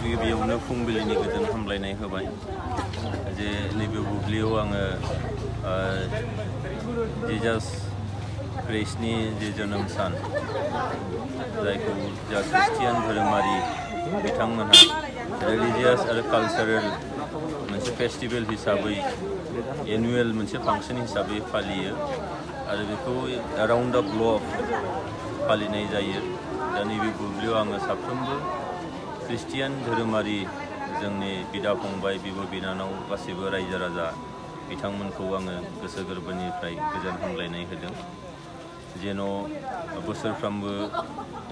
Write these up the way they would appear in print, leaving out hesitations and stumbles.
गिबियावनो फुंबिलिनि गोजोन हामलायनाय होबाय जे नैबे बुब्लियाव आङो जिजास क्राइस्टनि जे जोनोम सान जायखौ जा ख्रिस्टियान धोरोमारि बिथांमोनहा रिलिजियास आरो कालचारेल मोनसे फेस्टिभेल हिसाबै एनुवेल मोनसे फांसन हिसाबै फालियो आरो बेखौ एराउन्ड द ग्ल'ब फालिनाय जायो। दा नैबे बुब्लियाव आङो साफ्रोमबो ख्रिस्टियान धोरोमारि जोंनि बिदा फंबाय बिब' बिनानाव गासैबो रायजो राजा बिथांमोनखौ आङो गोसो गोरबोनिफ्राय गोजोन हामलायनाय होदों जेन' बोसोरफ्रामबो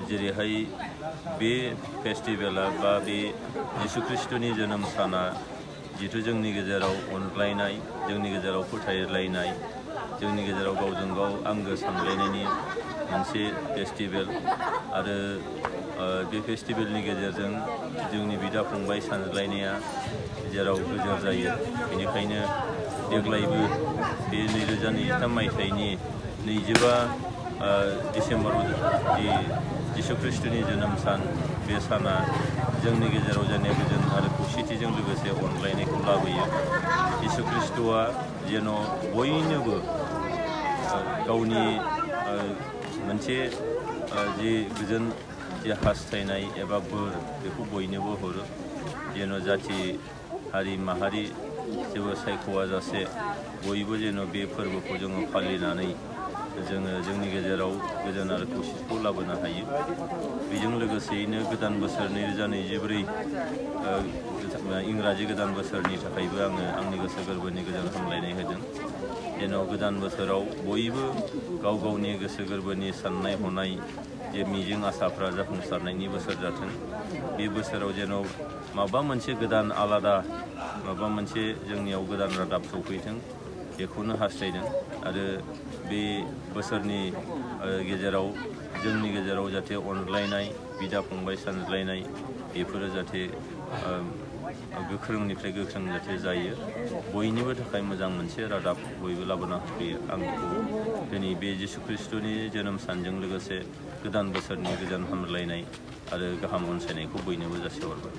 जेरैहाय बे फेस्टिभेला बा बे जिसु ख्रिस्ट'नि जोनोम साना जिथु जोंनि गेजेराव अनज्लायनाय, जोंनि गेजेराव फोथायलायनाय, जोंनि गेजेराव गावजों गाव आंगो सानलायनायनि मोनसे फेस्टिभेल आरो बे फेस्टिभेलनि गेजेरजों जोंनि बिदा फंबाय सानज्लायनाया जेराव गोजोर जायो। बेनिखायनो देग्लायबो बे 2023 मायथाइनि 25 डिसेम्बराव जि जिसु ख्रिस्ट'नि जोनोम सान बे साना जोंनि गेजेराव जेने गोजोन आरो खौसेथिजों लोगोसे अनज्लायनायखौ लाबोयो। जिसु ख्रिस्ट'आ जेन' बयनोबो गावनि मोनसे जि गोजोन जे हास्थायनाय एबा बोर बेखौ बयनोबो हरो जेन' जाथि हारि माहारि जेबो सायख'वा जासे बयबो जेन' बे फोरबोखौ जोङो फालिनानै जोङो जोंनि गेजेराव गोजोन आरो खौसेथिखौ लाबोनो हायो। बेजों लोगोसेयैनो गोदान बोसोर 2024 इंराजि गोदान बोसोरनि थाखायबो आङो आंनि गोसो गोरबोनि गोजोन हामलायनाय होदों जेन' गोदान बोसोराव बयबो गाव गावनि गोसो गोरबोनि साननाय हनाय जे मिजिं आसाफ्रा जाफुंसारनायनि बोसोर जाथों। बे बोसोराव जेन' माबा मोनसे गोदान आलादा माबा मोनसे जोंनियाव गोदान रादाब सौफैथों बेखौनो हास्थायदों आरो बे बोसोरनि गेजेराव जोंनि गेजेराव जाहाथे अनज्लायनाय, बिदा फंबाय सानज्लायनाय बेफोरो जाहाथे गोख्रोंनिफ्राय गोख्रों जाहाथे जायो, बयनिबो थाखाय मोजां मोनसे रादाब बयबो लाबोना होफैयो। आं बेखौ दिनै बे जिसु ख्रिस्ट'नि जोनोम सानजों लोगोसे गोदान बोसोरनि गोजोन हामलायनाय आरो गाहाम अनसायनायखौ बयनोबो जासिहरबाय।